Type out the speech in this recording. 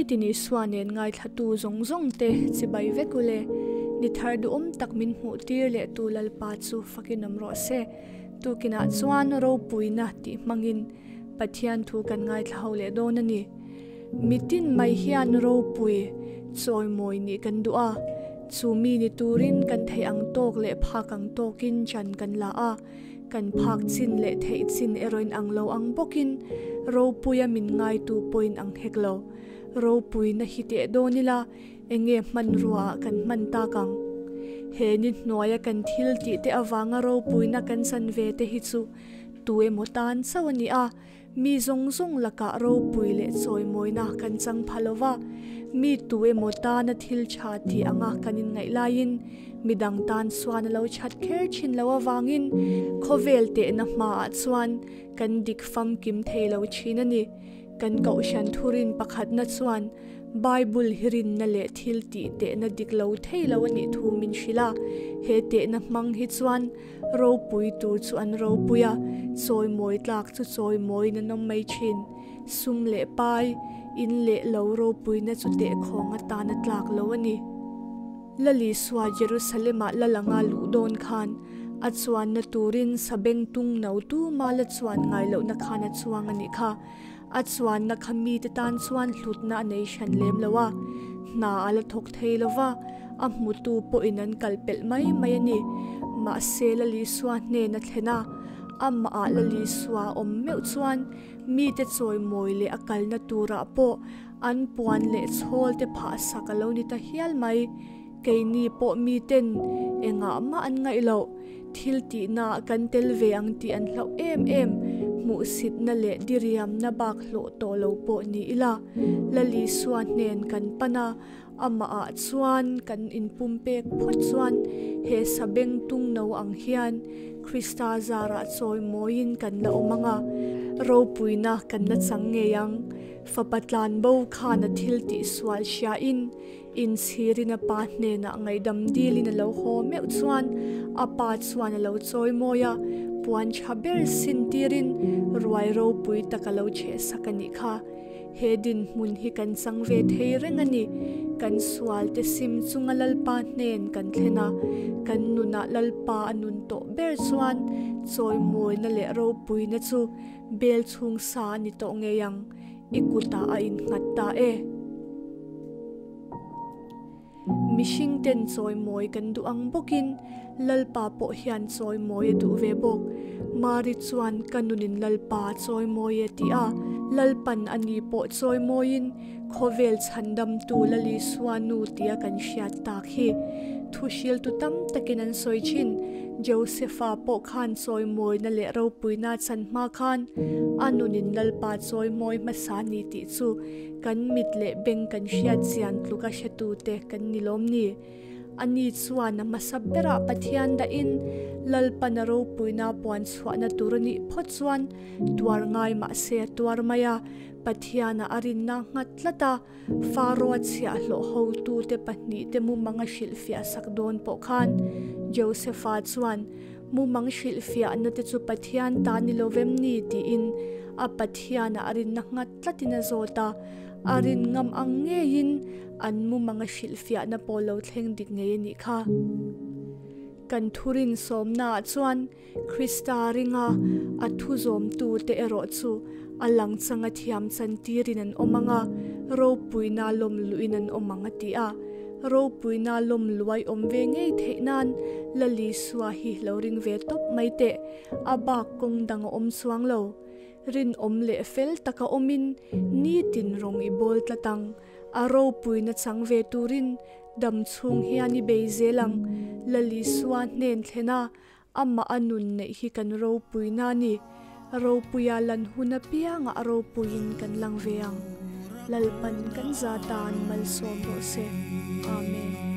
Nitin Isua nen ngaithlatu zawng zawng te chibai vek ule. Ni thar duhawm tak min hmuh tir leh tu Lalpa chu fakin awm rawh se. Tukinah chuan ropuina tih hmangin Pathian thu kan ngaithla ho leh dawn a ni. Mitin mai hian ropui chawimawi nih kan duh a, chu mi ni turin kan theih ang tawk leh phak ang tawkin chan kan la a, kan phak chin leh theih chin erawhin ang lo ang bawkin ropuia min ngaitu pawhin ang hek lo. Ropuina hi teh dawn ila enge hmanrua ah kan hman tak ang? He ni hnuaia kan thil tih te avanga ropuina kan chan ve te hi chu tu emaw tan chauh a ni a, Mi zawng zawng lakah ropui leh chawimawina kan chang pha lo va, mi tu emaw tana thil tha tih anga kan inngaih laiin midang tan chuan a lo that kher thin lo avangin khawvel tehna hmaah chuan kan dik famkim thei lo thin a ni. Kan kohhran thurin pakhatna chuan Bible hi rinna leh thil tih tehna dik lo thei lo a nih thu min hrilh a, he tehna hmang hi chuan Ropui tur chu an ropui a, chawimawi tlak chu chawimawiin an awm mai thin. Sum leh pai, in leh lo ropuina chu tehkhawng atan a tlak lo a ni. Lalisua Jerusalem-ah la langa luh dawn khan a chuanna turin sabeng tung no tuma la chuan ngai lohna khan a chuang a nih kha. A chuanna kha mite tan chuan hlutna a nei hran lem lo a, hna a la thawk thei lo va, a hmutu pawhin an kal pelh mai mai a ni. Mahse Lalisua hnen a thlen a, amahah Lalisua a awm meuh chuan mite chawimawi leh a kalna turah pawh an puan leh chhawl te phah sak a lo ni ta hial mai. Keini pawh miten engah mah an ngaih loh, thil tihnaah kan tel ve ang tih an hlauh em em, hmuhsitna leh diriamna bak hlawh tawh lo pawh ni ila, Lalisua hnen kan pan a, amahah chuan kan inpumpek phawt chuan he sabeng tung no ang hian Krista zarah chawimawiin kan la awm ang a, ropuina kan la chang ngei ang. Fapa tlanbo khan a thil tihsual hriain, Inchhirin a pa hnenah ngaihdam dilin a lo haw meuh chuan a pa chuan a lo chawi mawi a, puan tha ber sin tirin ruai ropui tak a lo chheh sak a nih kha. He dinhmun hi kan chang ve thei reng a ni. Kan sual te sim chunga Lalpa hnen kan thlen a, kan nunah Lalpa a nun tawh ber chuan chawimawina leh ropuina chu bel chhung sa a ni tawh ngei ang. I kutah a innghat ta e. Mihring ten chawimawi kan duh ang bawkin Lalpa pawh hian chawimawi a duh ve bawk. Mari chuan ka nunin Lalpa a chawimawi e tih a, Lalpan a ni pawh chawimawiin khawvel chhandamtu Lalisua nu tia kan hriat tak hi. Thuhriltu tam takin an sawi thin. Josefa pawh khan chawimawina leh ropuina chan hma khan a nunin Lalpa chawimawi hmasa ni tih chu Kan mit leh beng kan hriat chian tluk a hretute kan ni lawm ni? Ani chuan a hmasa berah Pathian dahin Lalpan a ropuina puan chhuahna tur a nih phawt chuan tuar ngai mah se a tuar mai a, Pathianah a rinna nghat tlat a, Faro-a chhiahhlawh hotute pahnihte mumang a hrilhfiah sak dawn pawh khan Josefa chuan Mumang hrilhfiahna te chu Pathian ta ni lo vem ni? tiin a Pathianah a rinna nghat tlatin a zawt a. A rin ngam ang ngeiin an mumanga hrilhfiahna pawh lo thleng dik ngei a nih kha. Kan thurin sawmnaah chuan Krista ringa a thu zawmtute erawh chu a langchanga thiam chantirin an awm ang a, ropuina lawm luhin an awm ang a ti a. Ropuina lawm luai awm ve ngei theih nan Lalisua hi lo ring ve tawp mai teh, a bak kawng dang a awm chuang lo. Rinawm leh fel taka awmin nitin rawng i bawl tlat ang. A ropuina chang ve turin dam chhung hian i bei zel ang. Lalisua hnen thlen a, amah a nun neih hi kan ropuina a ni. Ropuia lan hun apiangah a ropuiin kan lang ve ang. Lalpan kan za tan malsawm rawh se. Amen.